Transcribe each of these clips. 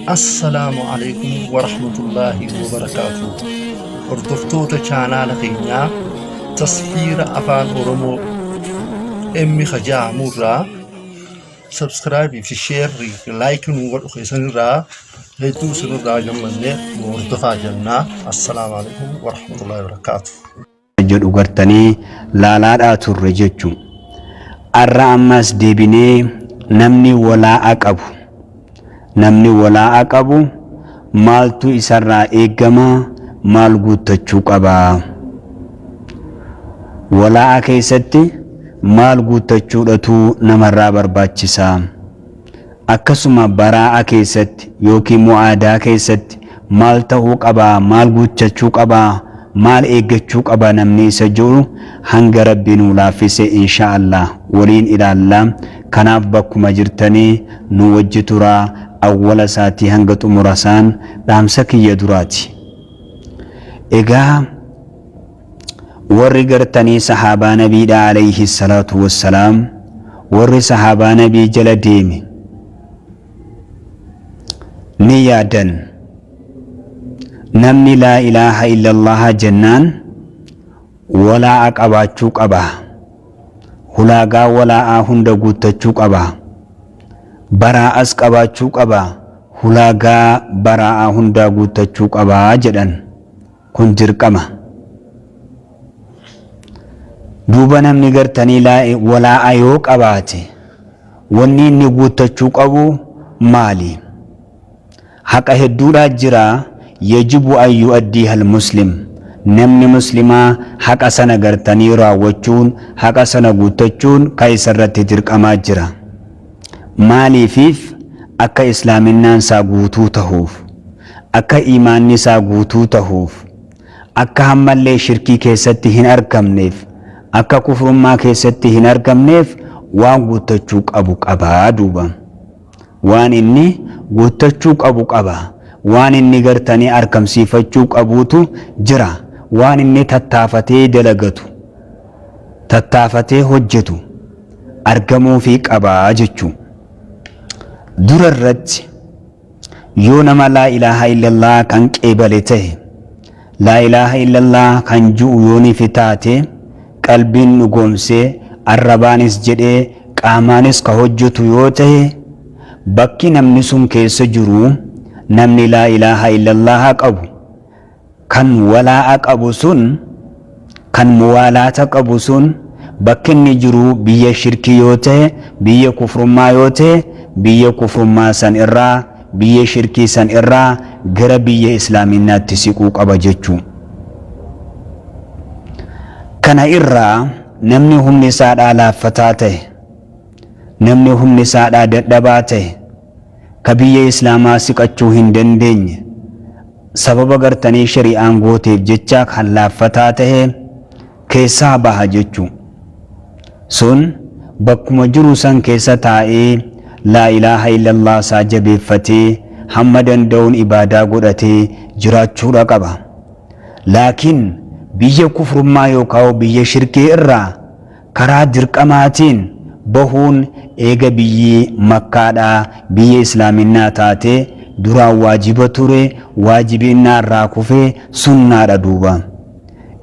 Assalaamu Aleykum Warahmatullaahi Wabarakaatuh. Hordoftoota chaanaala keenyaa Tasfiira Afaan Oromoo M Kajaamu irraa subscribe fi share fi like nu godhu keessanirraa hedduu isinirraa gammanne nu hordofaa jennaa. Assalaamu Aleykum Warahmatullaahi Wabarakaatuh. Jedhu gartanii laalaadhaa turre jechu. Arra ammas deebinee namni walaa'a qabu namni walaa'a qabu maaltu isarraa eeggama maal guuttachuu qaba? Walaa'a keessatti maal guuttachuudhatu namarraa barbaachisa? Akkasuma baraa'a keessatti yookiin mu'aadaa keessatti maal ta'uu qaba, maal guuttachuu qaba, maal eeggachuu qaba namni isa ji'u hanga Rabbi nuu laaffise inshaa Allah waliin ilaalla. Kanaaf bakkuma jirtanii nu wajji turaa awwala isaatii hanga xumura isaan dhaamsa kiyya duraati. Egaa Warri gartanii sahaabaa nabiidha alayhi salaatu wassalaam warri sahaabaa nabii jala deeme ni yaadan namni laa ilaaha illallaha jennaan walaa'a qabaachuu qaba hulaagaa walaa'aa hunda guuttachuu qaba baraa'as qabaachuu qaba hulaagaa baraa'aa hundaa guuttachuu qaba jedhan. Kun dirqama. Duuba namni gartanii walaa'a yoo qabaate wanni inni guuttachuu qabu maali? Haqa hedduudhaa jira yajibu an yu'addiiha al-muslim namni muslimaa haqa sana gartanii raawwachuun haqa sana guuttachuun ka isarratti dirqamaa jira. Maaliifiif akka islaaminnaan isaa guutuu tahuuf. Akka iimaanni isaa guutuu tahuuf, akka hammallee shirkii keessatti hin argamneef, akka kufrummaa keessatti hin argamneef waan guuttachuu qabu qaba duuba. Waan inni guuttachuu qabu qaba. Waan inni gartanii arkamsiifachuu qabuutu jira. Waan inni tattaafatee dalagatu, tattaafatee hojjetu argamuufii qaba jechuu. Dura irratti Yoo nama laa ilaaha illallaah kan qeebale tahe, laa ilaaha illallaah kan ju'u yoonifi taate, qalbiin dhugoomsee, arrabaanis jedhee, qaamaanis ka hojjatu yoo tahe, bakki namni sun keessa jiru namni laa ilaaha illallaaha qabu, Kan walaa'a qabu sun, kan muwaalaata qabu sun, bakki inni jiru biyya shirkii yoo tahe, biyya kufrummaa yoo tahe, biyya kufrummaa san irraa, biyya shirkii san irraa gara biyya islaaminnaatti siquu qaba jechuu. Kana irraa namni humni isaadhaa laaffataa tahe, namni humni isaadhaa dadhabaa tahe, ka biyya islaamaa siqachuu hin dandeenye, sababa gartanii shari'aan gooteef jecha kan laaffataa tahe keessaa baha jechu. Sun bakkuma jiru san keessa taa'ee laa ilaaha illallah isaa jabeeffatee hamma danda'uun ibaadaa godhatee jiraachuudha qaba. Laakiin biyya kufrummaa yookaa biyya shirkii irraa Karaa dirqamaatiin bahuun eega biyyi Makkaadhaa biyya Islaaminnaa taatee duraan waajiba ture, waajibinnaa irraa kufee sunnaadha duuba.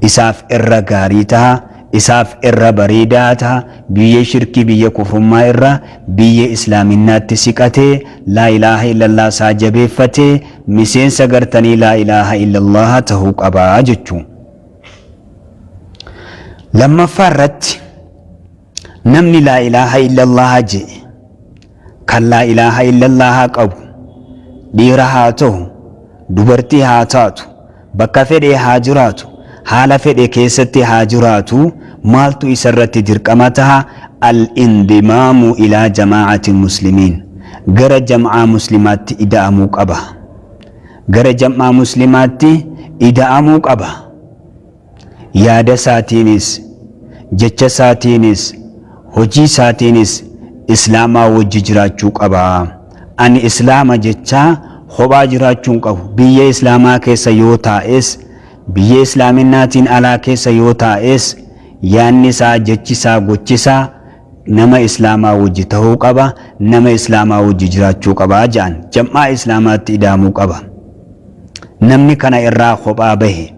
Isaaf irra gaarii taha, isaaf irra bareedaa taha, biyya shirkii biyya kufrummaa irra biyya Islaaminnaatti siqatee laa ilaaha illallah isaa jabeeffatee miseensa gartanii laa ilaaha illallaha tahuu qaba jechuu. Lammaffaa irratti namni laa ilaaha illallaha je'e kan laa ilaaha illallaha qabu dhiira haa ta'u dubartii haa taatu bakka fedhe haa jiraatu haala fedhe keessatti haa jiraatu maaltu isarratti dirqama taha al-indimaamu ilaa jamaa'ati muslimiin gara jam'aa muslimaatti ida'amuu qaba. Gara jam'aa muslimaatti ida'amuu qaba. Yaada isaatiinis, jecha isaatiinis, hojii isaatiinis Islaamaa wajji jiraachuu qaba. Ani Islaama jechaa kophaa jiraachuu hin qabu. Biyya Islaamaa keessa yoo taa'es, biyya Islaaminnaatiin alaa keessa yoo taa'es, yaanni isaa, jechi isaa, gochi isaa Nama Islaamaa wajji tahuu qaba, nama Islaamaa wajji jiraachuu qaba ja'an. Jam'aa Islaamaatti ida'amuu qaba. Namni kana irraa kophaa bahe.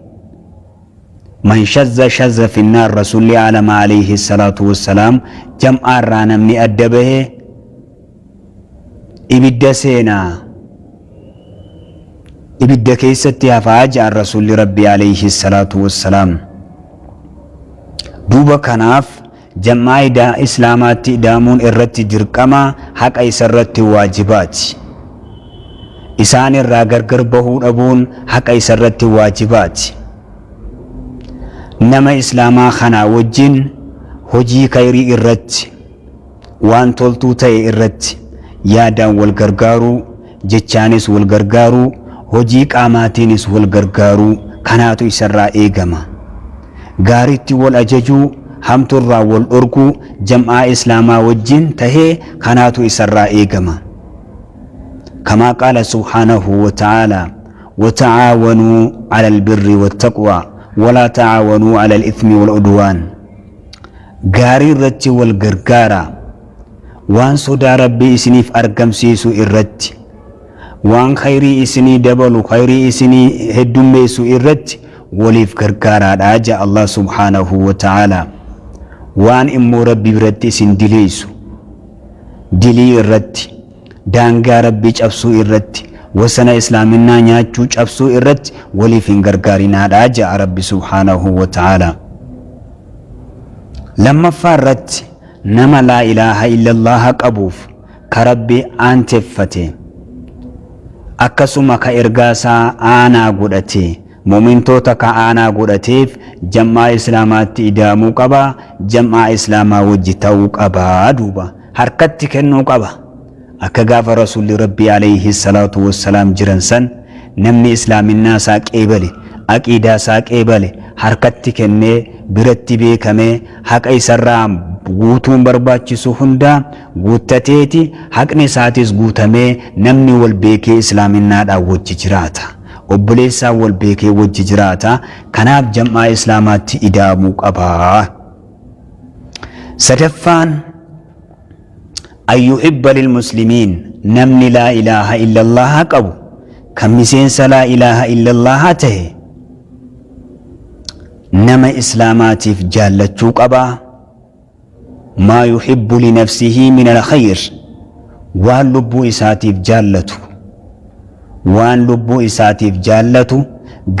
Man shazza shazza finnaar Rasuulli aalama alayhi salaatu wassalaam jam'aa irraa namni adda bahe ibidda seena. Ibidda keessatti hafaa ja'an Rasuulli Rabbii alayhi salaatu wassalaam. Duuba kanaaf Jam'aa idaa Islaamaatti ida'amuun irratti dirqama, haqa isarratti waajibaati. Isaan irraa gargar bahuu dhabuun haqa isarratti waajibaati. Nama Islaamaa kanaa wajjin hojii khayrii irratti, waan toltuu ta'e irratti yaadaan wal gargaaruu, jechaanis wal gargaaruu, hojii qaamaatiinis wal gargaaruu kanaatu isarraa eegama. Gaariitti wal ajajuu, hamtuurraa wal dhorkuu jam'aa Islaamaa wajjin tahee kanaatu isarraa eegama. Kamaa qaala subhaanahu wa ta'aalaa wata'aawanuu alal birri wattaqwaa walaa ta'aawanuu alal ithmi wal udwaan. Gaarii irratti wal gargaaraa. Waan sodaa Rabbii isiniif argamsiisu irratti, waan khayrii isinii dabalu, khayrii isinii heddummeessu irratti waliif gargaaraadha ja'a Allah subhaanahu wa ta'aalaa. Waan immoo Rabbi biratti isin dileessu, dilii irratti, daangaa Rabbii cabsuu irratti, wasana islaaminnaa nyaachuu cabsuu irratti waliif hin gargaarinaadha ja'a Rabbi subhaanahu wa ta'aalaa. Lammaffaa irratti nama laa ilaaha illallaaha qabuuf ka Rabbi aanteffate, akkasuma ka ergaa isaa aanaa godhate, mu'mintoota ka aanaa godhateef jam'aa islaamaatti ida'amuu qaba, jam'aa islaamaa wajji ta'uu qaba duuba. Harkatti kennuu qaba. Akka gaafa Rasuulli Rabbii aleyhi salaatu wassalaam jiran san namni islaaminnaa isaa qeebale, aqiidaa isaa qeebale, harkatti kennee, biratti beekamee, haqa isarraa guutuun barbaachisu hundaa guuttateeti haqni isaatis guutamee namni wal beekee islaaminnaadhaan wajji jiraata. Obboleessaan wal beekee wajji jiraata. Kanaaf jam'aa islaamaatti ida'amuu qaba. Sadaffaan an yuhibba lilmuslimiin namni laa ilaaha illallaaha qabu kan miseensa laa ilaaha illallaaha tahe nama islaamaatiif jaallachuu qaba maa yuhibbu linafsihi min alkhayr waan lubbuu isaatiif jaallatu waan lubbuu isaatiif jaallatu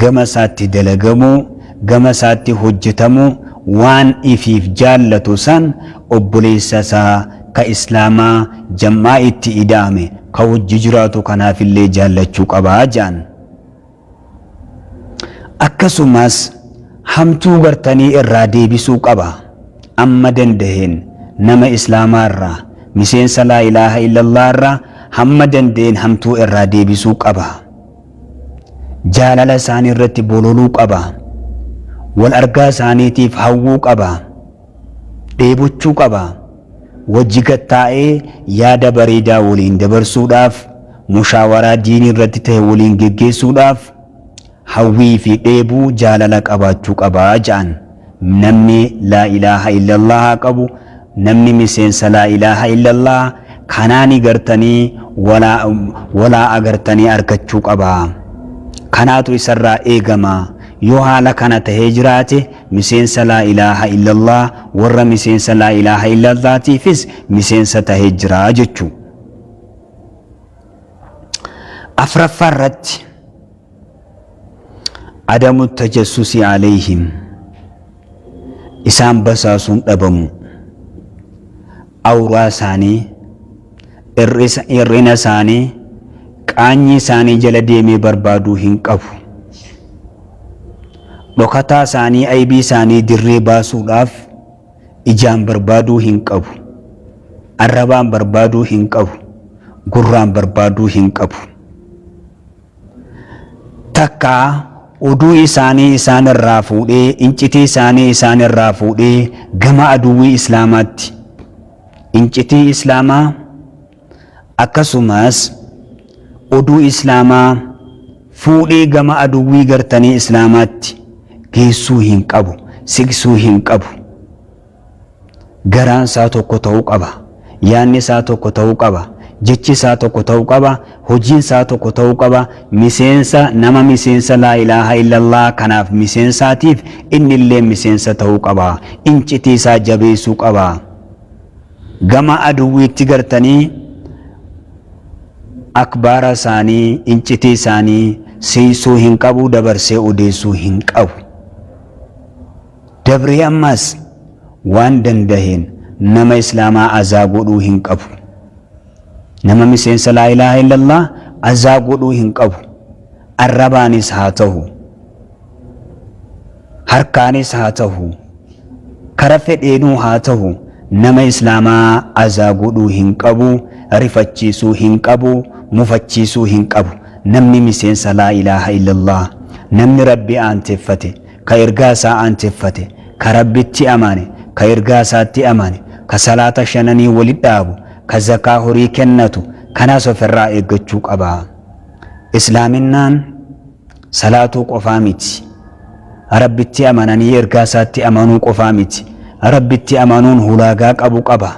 gama isaatti dalagamuu, gama isaatti hojjatamuu waan ifiif jaallatu san obboleessa isaa ka islaamaa jam'aa itti ida'ame ka wajji jiraatu kanaafillee jaallachuu qaba ja'an. Akkasumas hamtuu gartanii irraa deebisuu qaba. Amma dandaheen nama islaamaa irraa, miseensa laa ilaaha illallah irraa hamma danda'een hamtuu irraa deebisuu qaba. Jaalala isaanii irratti bololuu qaba. Wal argaa isaaniitiif hawwuu qaba. Dheebochuu qaba. Wajji gad taa'ee yaada bareedaa waliin dabarsuudhaaf, mushaawaraa diinii irratti tahe waliin geggeessuudhaaf hawwii fi dheebuu jaalala qabaachuu qaba ja'an. Namni laa ilaaha illallaha qabu, namni miseensa laa ilaaha illallah kanaani gartanii walaa walaa'a gartanii argachuu qaba. Kanaatu isarraa eegama. Yoo haala kana tahee jiraate miseensa laa ilaaha illallah warra miseensa laa ilaaha illallaatiifis miseensa tahee jira jechuu. Afraffaa irratti adamu tajassusi alayhim isaan basaasuun dhabamu awraa isaanii hir'ina isaanii qaanyii isaanii jala deemee barbaaduu hin qabu. Dhokataa isaanii aybii isaanii dirree baasuudhaaf ijaan barbaaduu hin qabu. Arrabaan barbaaduu hin qabu. Gurraan barbaaduu hin qabu. Takka oduu isaanii isaan irraa fuudhee, incitii isaanii isaan irraa fuudhee gama aduwwii Islaamaatti, incitii Islaamaa akkasumas oduu Islaamaa fuudhee gama aduwwii gartanii Islaamaatti geessuu hin qabu, siqsuu hin qabu. Garaan isaa tokko ta'uu qaba. Yaanni isaa tokko ta'uu qaba. Jechi isaa tokko ta'uu qaba. Hojiin isaa tokko ta'uu qaba. Miseensa nama miseensa laa ilaaha illallah kanaaf miseensaatiif inni illee miseensa ta'uu qaba. Incitii isaa jabeessuu qaba. Gama aduwwiitti gartanii akbaara isaanii, incitii isaanii seeysuu hin qabu, dabarsee odeessuu hin qabu. Dabree ammas waan dandaheen nama Islaamaa azaa godhuu hin qabu. Nama miseensa laa ilaaha illallah azaa godhuu hin qabu. Arrabaanis haa tahu, harkaanis haa tahu, kara fedheenuu haa tahu nama Islaamaa azaa godhuu hin qabu, rifachiisuu hin qabu, mufachiisuu hin qabu. Namni miseensa laa ilaaha illallah, namni Rabbi aanteeffate, ka ergaa isaa aanteeffate, ka Rabbitti amane, ka ergaa isaatti amane, ka salaata shananii wali dhaabu, ka zakaa horii kennatu, kanaas ofirraa eeggachuu qaba. Islaaminnaan salaatuu qofaa miti. Rabbitti amananii ergaa isaatti amanuu qofaa miti. Rabbitti amanuun hulaagaa qabu qaba.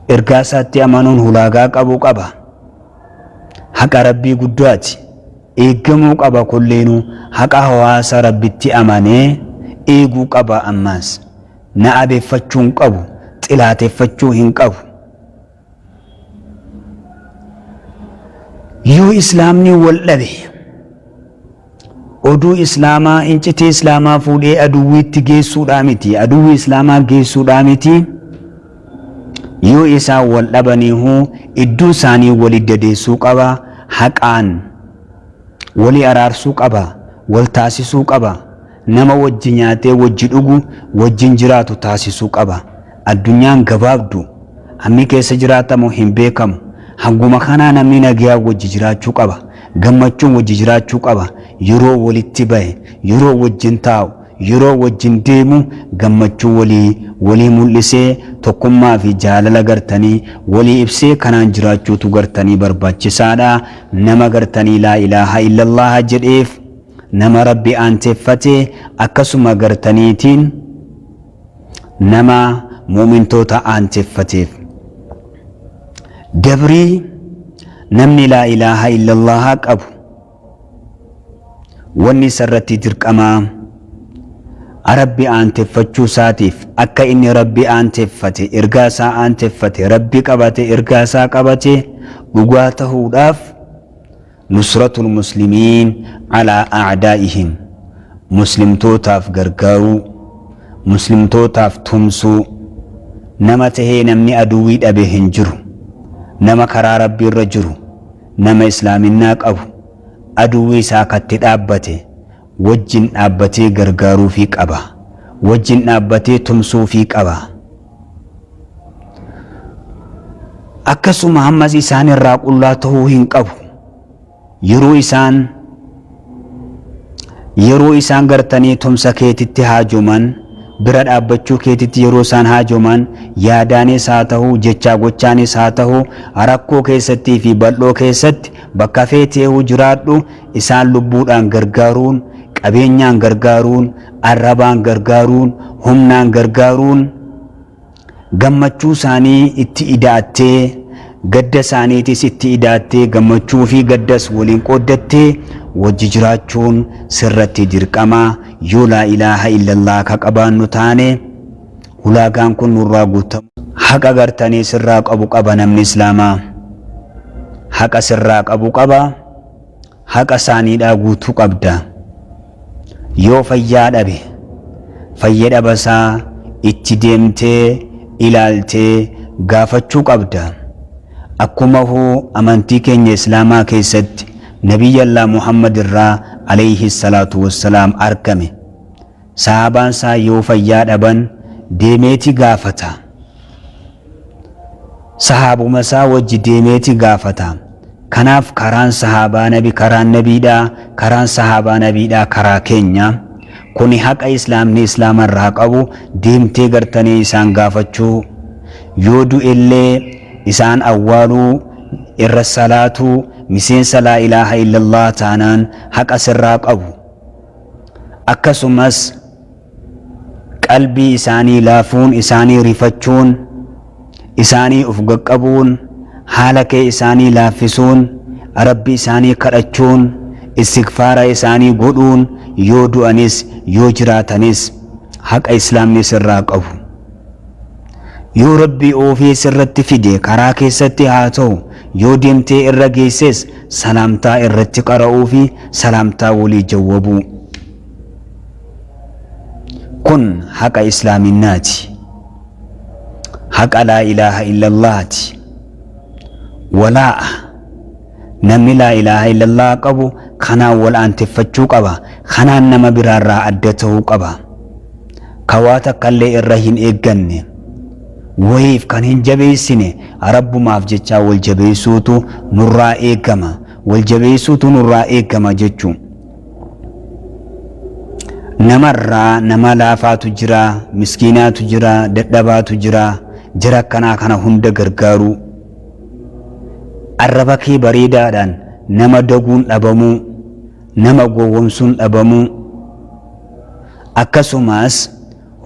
Ergaa isaatti amanuun hulaagaa qabu qaba. Haqa Rabbii guddaati. Eeggamuu qaba kulleenuu haqa hawaasa Rabbitti amanee eeguu qaba ammaas. Na abeeffachuu hin qabu. Xilaateffachuu hin qabu. Yoo Islaamni wal dhabe oduu Islaamaa incitii Islaamaa fuudhee aduwwiitti geessuudhaa miti. Aduwwii Islaamaa geessuudhaa miti. Yoo isaan wal dhabaniihu idduu isaanii wali dadeessuu qaba. Haqaan wali araarsuu qaba. Wal taasisuu qaba. Nama wajji nyaatee wajji dhugu wajjin jiraatu taasisuu qaba. Addunyaan gabaabdu. Hammi keessa jiraatamu hin beekamu. Hanguma kanaa namni nagayaan wajji jiraachuu qaba. Gammachuun wajji jiraachuu qaba. Yeroo walitti bahe, yeroo wajjin taa'u, yeroo wajjin deemu gammachuu walii walii mul'isee tokkummaa fi jaalala gartanii walii ibsee kanaan jiraachuutu gartanii barbaachisaadha. Nama gartanii laa ilaaha illallaha jedheef nama Rabbi aanteeffate akkasuma gartaniitiin nama mu'mintoota aanteeffateef. Dabrii namni laa ilaaha illallaha qabu wanni isarratti dirqamaa Rabbi aanteeffachuu isaatiif akka inni Rabbi aanteeffate ergaa isaa aanteeffate Rabbi qabate ergaa isaa qabate dhugaa tahuudhaaf Nusratul muslimiin alaa a'daa'ihim Muslimtootaaf gargaaruu, Muslimtootaaf tumsuu, Nama tahee namni aduwwii dhabe hin jiru. Nama karaa Rabbiirra jiru, nama Islaaminnaa qabu, aduwwii isaa katti dhaabbate wajjin dhaabbatee gargaaruufii qaba. Wajjin dhaabbatee tumsuufii qaba. Akkasuma ammas isaan irraa qullaa ta'uu hin qabu. Yeroo isaan yeroo isaan gartanii tumsa keetitti haajoman bira dhaabbachuu keetitti yeroo isaan haajoman yaadaanis haa ta'u jechaa gochaanis haa ta'u rakkoo keessattii fi bal'oo keessatti bakka feeteehu jiraadhu isaan lubbuudhaan gargaaruun qabeenyaan gargaaruun arrabaan gargaaruun humnaan gargaaruun gammachuu isaanii itti ida'attee, gadda isaaniitis itti ida'attee, gammachuu fi gaddas waliin qooddattee wajji jiraachuun sirratti dirqama. Yoo laa ilaaha illallah ka qabaannu taane hulaagaan kun nurraa guutamu. Haqa gartanii sirraa qabu qaba namni Islaamaa. Haqa sirraa qabu qaba. Haqa isaaniidhaa guutuu qabda. Yoo fayyaa dhabe, fayya dhaba isaa itti deemtee ilaaltee gaafachuu qabda. Akkumahuu amantii keenya Islaamaa keessatti Nabiyyallah Muhammad irraa alayhi salaatu wassalaam argame. Sahaabaan isaa yoo fayyaa dhaban deemeeti gaafata. Sahaabuma isaa wajji deemeeti gaafata. Kanaaf karaan sahaabaa nabi karaan nabiidha, karaan sahaabaa nabiidha karaa keenya. Kuni haqa islaamni islaama irraa qabu deemtee gartanii isaan gaafachuu. Yoo du'ellee isaan awwaaluu, irra salaatuu, miseensa laa ilaaha illallah taanaan haqa sirraa qabu. Akkasumas. Qalbii isaanii laafuun, isaanii rifachuun, isaanii uf qaqqabuun, haala kee isaanii laaffisuun, Rabbi isaanii kadhachuun, istigfaara isaanii godhuun, yoo du'anis yoo jiraatanis haqa Islaamni sirraa qabu. Yoo Rabbi oofee sirratti fide karaa keessatti haa ta'u, yoo deemtee irra geesses salaamtaa irratti qara'uu fi salaamtaa walii jawwabuu. Kun haqa Islaaminnaati. Haqa laa ilaaha illallaati. Walaa'a. Namni laa ilaaha illallah qabu kanaan wal aanteffachuu qaba. Kanaan nama biraarraa adda ta'uu qaba. Ka waa takkallee irra hin eegganne, wayiif kan hin jabeessine, Rabbumaaf jechaa wal jabeessuutu nurraa eegama. Wal jabeessuutu nurraa eegama jechuu. Namarraa nama laafaatu jira, miskiinaatu jira, dadhabaatu jira, jara akkanaa kana hunda gargaaruu. Arraba kee bareedaadhaan nama daguun dhabamuu, nama gowwomsuun dhabamuu. Akkasumas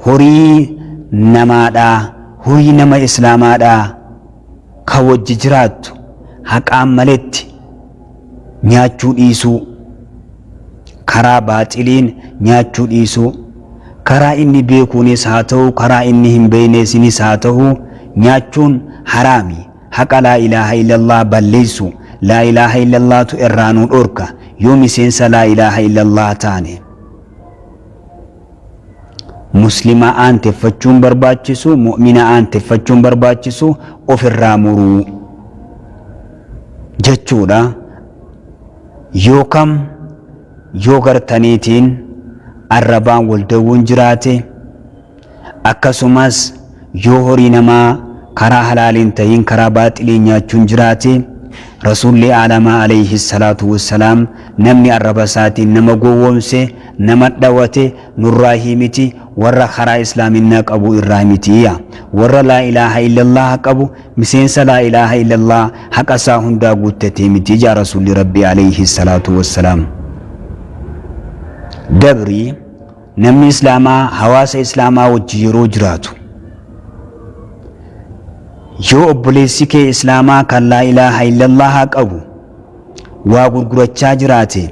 horii namaadhaa, horii nama Islaamaadhaa ka wajji jiraattu haqaan maletti nyaachuu dhiisuu, karaa baaxiliin nyaachuu dhiisuu, karaa inni beekuunis haa ta'u, karaa inni hin beekneesinis haa ta'u, nyaachuun haraami. Haqa laa ilaaha illallah balleessu. Laa ilaaha illallahtu irraa nu dhorka yoo miseensa laa ilaaha illallah taane. Muslima aanteffachuun barbaachisu, mu'mina aanteffachuun barbaachisu ofirraa muruu jechuudha. Yoo kam yoo gartaniitiin arrabaan wal dawwuun jiraate, akkasumas yoo horii namaa karaa halaaliin tahin karaa baaxiliin nyaachuun jiraate, Rasuulli aalamaa alayhi salaatu wassalaam namni arraba isaatiin nama gowwoomse, nama dhawate nurraahii miti, warra karaa islaaminnaa qabu irraa miti. Warra laa ilaaha illallah qabu, miseensa laa ilaaha illallah haqa isaa hundaa guuttatee miti jaa Rasuulli Rabbi alayhi salaatu wassalaam. Dabri namni islaamaa hawaasa islaamaa wajji yeroo jiraatu, yoo obboleessi kee islaamaa kan laa ilaaha illallah qabu waa gurgurachaa jiraate,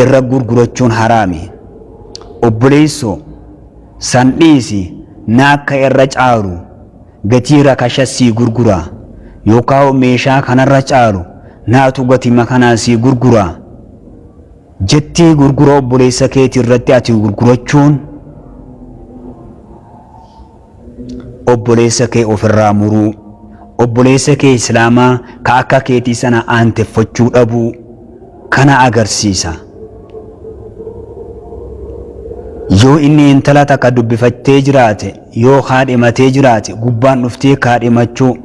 irra gurgurachuun haraami. Obboleessoo, san dhiisi, na akka irra caalu gatii rakasha sii gurgura, yookaan meeshaa kanarra caalu naatu gatima kanaa sii gurgura jettee gurgura obboleessa keetii irratti ati gurgurachuun obboleessa kee ofirraa muruu, obboleessa kee islaamaa ka akka keetii sana aanteffachuu dhabuu kana agarsiisa. Yoo inni intala takka dubbifattee jiraate, yoo kaadhimatee jiraate, gubbaan dhuftee kaadhimachuu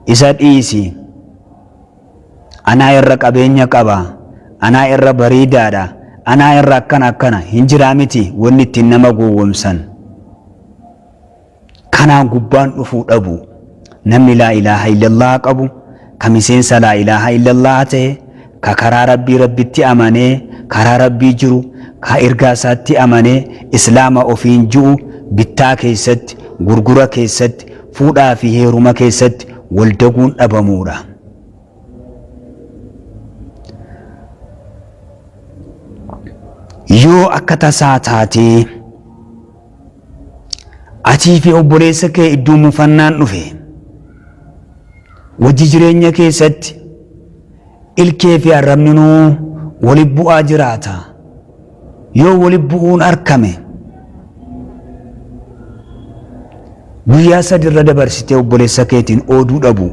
isa dhiisi. Anaa irra qabeenya qaba, anaa irra bareedaadha, anaa irra akkana akkana hin jiraa miti wanni ittiin nama gowwomsan. Kanaan gubbaan dhufuu dhabu. Namni laa ilaaha illallah qabu, ka miseensa laa ilaaha illallah ta'e, ka karaa Rabbii Rabbitti amanee karaa Rabbii jiru, ka ergaa isaatti amanee islaama ofiin ji'u, bittaa keessatti, gurgura keessatti, fuudhaa fi heeruma keessatti wal daguun dhabamuudha. Yoo akka tasaa taatee atii fi obboleessa kee iddoo mufannaan dhufe, wajji jireenya keessatti ilkee fi arrabninuu wali bu'aa jiraata. Yoo wali bu'uun arkame, guyyaa sadi irra dabarsitee obboleessa keetiin ooduu dhabu.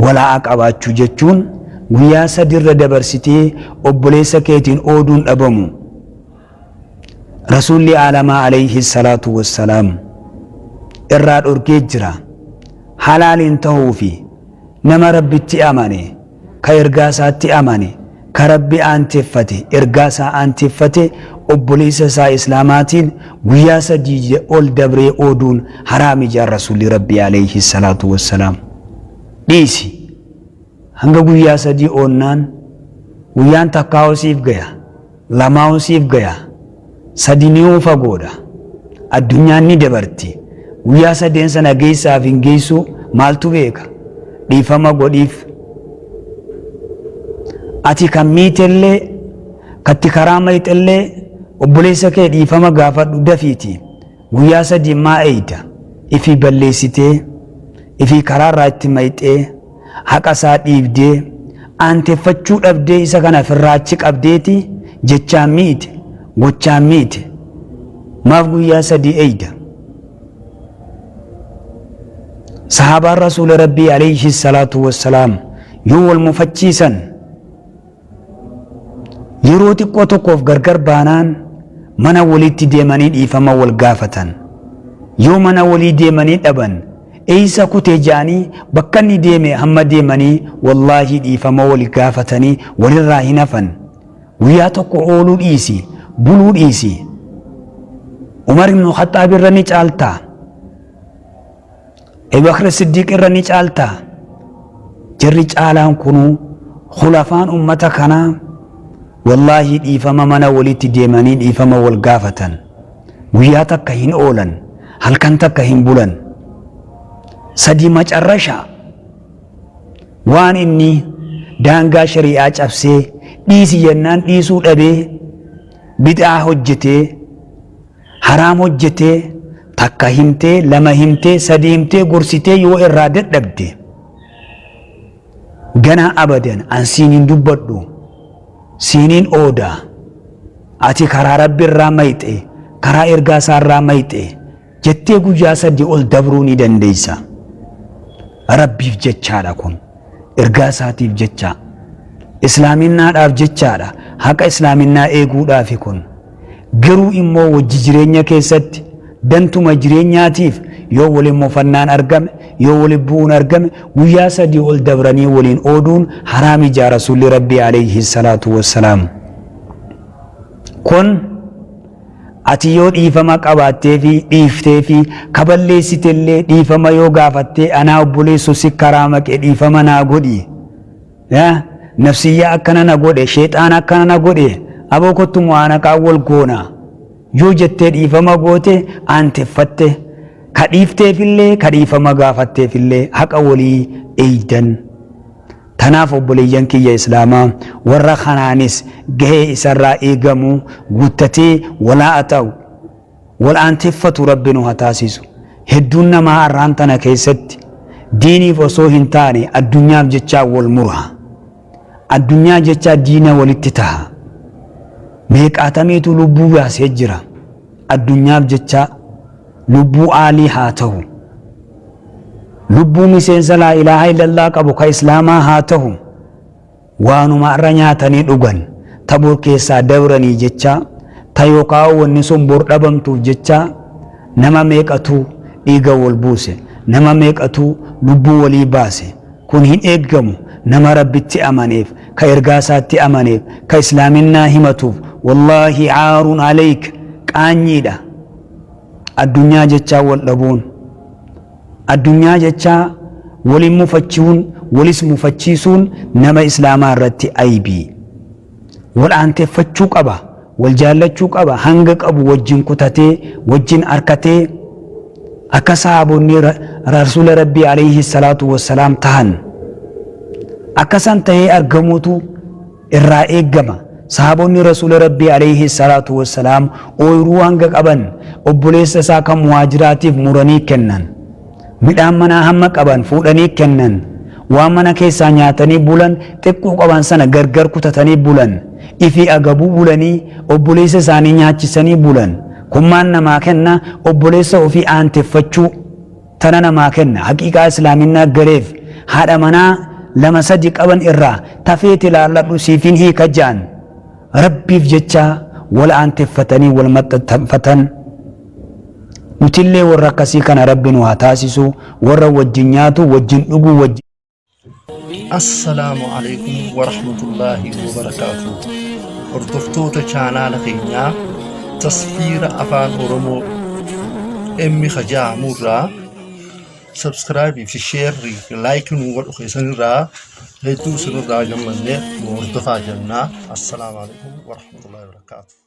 Walaa'a qabaachuu jechuun guyyaa sadi irra dabarsitee obboleessa keetiin ooduun dhabamu. Rasuulli aalamaa alayhi salaatu wassalaam irraa dhorkee jira. Halaaliin ta'uu fi nama Rabbitti amane, ka ergaa isaatti amane, ka Rabbi aanteffate, ergaa isaa aanteffate, obboleessa isaa islaamaatiin guyyaa sadii ol dabree ooduun haraami jaa Rasuulli Rabbi alayhi salaatu wassalaam. Dhiisi. Hanga guyyaa sadii oonnaan guyyaan takkaa'u siif gaya, lamaa'u siif gaya. Sadiniyuu fagoodha. Addunyaan ni dabarti. Guyyaa sadeen sana geessaaf hin geessu maaltu beeka? Dhiifama godhiif. Ati kan miitellee katti karaa mayxellee obboleessa kee dhiifama gaafadhu dafiiti. Guyyaa 3 maa eeyda? Ifii balleessitee, ifii karaarraa itti mayxee, haqa isaa dhiibdee, aanteffachuu dhabdee isa kana firraa achi qabdeeti jechaan miite, gochaan miite. Maaf guyyaa 3 eeyda? Sahaabaan Rasuula Rabbii alayhi salaatu wassalaam yoo wal mufachiisan Yeroo xiqqoo tokkoof gargar baanaan mana waliitti deemanii dhiifama wal gaafatan. Yoo mana walii deemanii dhaban eeysa kute ja'anii bakka inni deeme hamma deemanii wallaahi dhiifama wal gaafatanii walirraa hin hafan. Guyyaa tokko ooluu dhiisi, buluu dhiisi. Umar ibn Khaxxaab irra ni caaltaa. Abubakr Siddiiq irra ni caaltaa? Jarri caalaan kunuu khulafaan ummata kanaa wallaahi dhiifama mana walitti deemanii dhiifama wal gaafatan. Guyyaa takka hin oolan, halkan takka hin bulan. Sadi macarrasha waan inni daangaa shari'aa cabsee dhiisi jennaan dhiisuu dhabee bid'aa hojjetee Haraam hojjetee takka himtee lama himtee sadi himtee gorsitee yoo irraa dadhabde ganaa abadan an siin hin dubbadhu siiniin ooda ati karaa rabbi irraa mayxe karaa ergaa isaa irraa mayxe jettee guyyaa sadi ol dabruu ni dandeessa. Rabbiif jechaadha kun ergaa isaatiif jecha islaaminnaadhaaf jechaadha haqa islaaminnaa eeguudhaafi kun. Garuu immoo wajji jireenya keessatti dantuma jireenyaatiif yoo waliin mufannaan argame, yoo wali bu'uun argame guyyaa 3 ol dabranii waliin ooduun haraami ja'a Rasuulli Rabbii aleyhi salaatu wassalaam. Kun ati yoo dhiifama qabaatteefi dhiifteefi ka balleessitellee dhiifama yoo gaafattee anaa obboleesso si karaa maqe dhiifama naa godhi. Yaa nafsiyyaa akkana na godhe sheexaana akkana na godhe aboo kottu mu'aanaqaa wal goona yoo jettee dhiifama goote aanteffatte ka dhiifteefillee ka dhiifama gaafatteefillee haqa walii eeydan. Tanaaf obboleeyyan kiyya islaamaa warra kanaanis gahee isarraa eegamu guuttatee walaa'a ta'u wal aanteffatu Rabbi nu ha taasisu. Hedduun namaa arraan tana keessatti diiniif osoo hin taane addunyaaf jechaa wal mura. Addunyaa jechaa diina walitti taha. Meeqaatamiitu lubbuu baasee jira. Addunyaaf jecha lubbuu aalii haa tahu. Lubbuu miseensa laa ilaaha illallah qabu ka islaamaa haa tahu. Waanuma arra nyaatanii dhugan, ta bor keessaa dabranii jecha, ta yookaa wanni sun bor dhabamtuuf jecha nama meeqatu dhiiga wal buuse, nama meeqatu lubbuu walii baase. Kun hin eeggamu nama Rabbitti amaneef, ka ergaa isaatti amaneef, ka islaaminnaa himatuuf. Wallaahi caarun aleyk qaanyiidha. Addunyaa jechaa wal dhabuun. Addunyaa jechaa walin mufachiun walis mufachiisuun nama islaamaa irratti aybii. Wal aanteeffachuu qaba, wal jaallachuu qaba, hanga qabu wajjin kutatee, wajjin arkatee akka sahaabonni Rasuula Rabbii alayhi salaatu wassalaam tahan. Akka san tahee argamuutu irraa eeggama. Sahaabonni Rasuula Rabbii aleyhi salaatu wassalaam ooyruu hanga qaban obboleessa isaa kan muhaajiraatiif muranii kennan. Midhaan manaa hamma qaban fuudhanii kennan. Waan mana keessaa nyaatanii bulan xiqqoo qaban sana gargar kutatanii bulan. Ifii agabuu bulanii obboleessa isaanii nyaachisanii bulan. Kun maal namaa kenna? Obboleessa ofii aanteffachuu. Tana namaa kenna. Haqiiqaa islaaminnaa galeef haadha manaa lama sadi qaban irraa ta feete laalladhu siifin hiika ja'an. Rabbiif jecha wal aanteffatanii wal maxxanfatan. Nutillee warra akkasii kana Rabbi nu haa taasisu. Warra wajjin nyaatu, wajjin dhugu, wajjin. Assalaamu alaikum warahmatullaahi wabarakaatuh. Hordoftoota chaanaala keenyaa tasfiira afaan Oromoo M Kajaamurraa subscribe fi share fi like nu godhu keessanirraa hedduu isinirraa gammadne nu hordofaa jennaa. Assalaamu alaikum warahmatullaahi wabarakaatuh.